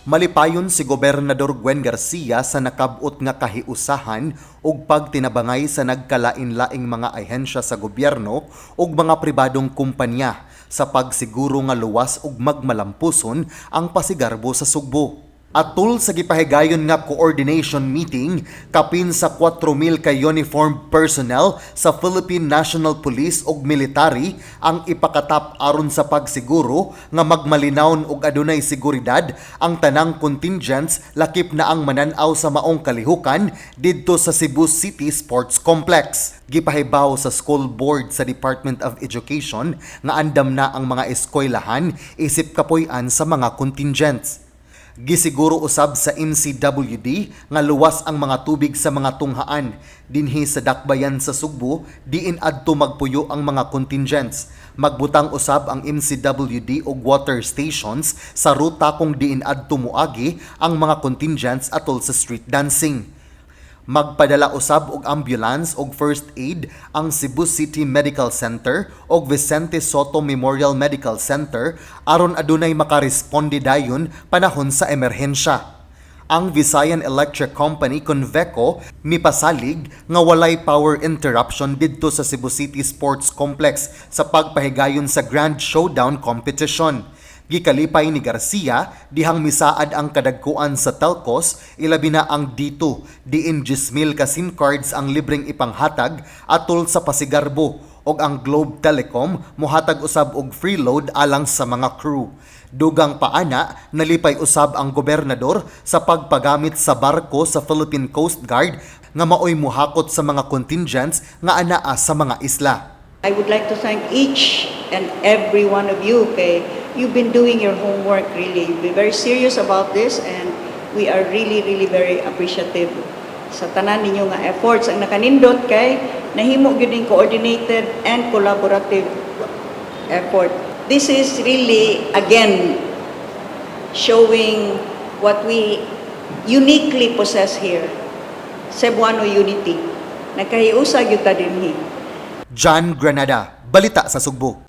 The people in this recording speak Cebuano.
Malipayon si Gobernador Gwen Garcia sa nakab-ot nga kahiusahan ug pagtinabangay sa nagkalain-laing mga ahensya sa gobyerno ug mga pribadong kumpanya sa pagsiguro nga luwas ug magmalampuson ang pasigarbo sa Sugbo. Atul sa gipahigayon nga coordination meeting, kapin sa 4,000 ka uniformed personnel sa Philippine National Police ug military ang ipakatap aron sa pagsiguro nga magmalinawon ug adunay seguridad ang tanang contingents, lakip na ang manan-aw sa maong kalihukan didto sa Cebu City Sports Complex. Gipahibaw sa school board sa Department of Education nga andam na ang mga eskwelahan isip kapuy-an sa mga contingents. Gisiguro usab sa MCWD nga luwas ang mga tubig sa mga tunghaan dinhi sa dakbayan sa Sugbo diin adto magpuyo ang mga contingents. Magbutang usab ang MCWD og water stations sa ruta kung diin adto moagi ang mga contingents atol sa street dancing. Magpadala usab og ambulance og first aid ang Cebu City Medical Center og Vicente Sotto Memorial Medical Center aron adunay makaresponde dayon panahon sa emerhensya. Ang Visayan Electric Company Conveco mipasalig nga walay power interruption didto sa Cebu City Sports Complex sa pagpahigayon sa Grand Showdown Competition. Gikalipay ni Garcia dihang misaad ang kadagkuan sa telcos, ilabi na ang D2, diin 10,000 ka SIM cards ang libreng ipanghatag atol sa pasigarbo, ug ang Globe Telecom mohatag usab og free load alang sa mga crew. Dugang paana, nalipay usab ang gobernador sa pagpagamit sa barko sa Philippine Coast Guard nga maoy muhakot sa mga contingents nga anaa sa mga isla. I would like to thank each and every one of you. Okay, you've been doing your homework, really. You've been very serious about this and we are really, really very appreciative sa tanan ninyo nga efforts. Ang nakanindot kay nahimo gyud ning coordinated and collaborative effort. This is really again showing what we uniquely possess here. Cebuano unity. Nagkahiusa gyud ta dinhi. John Granada, Balita sa Sugbo.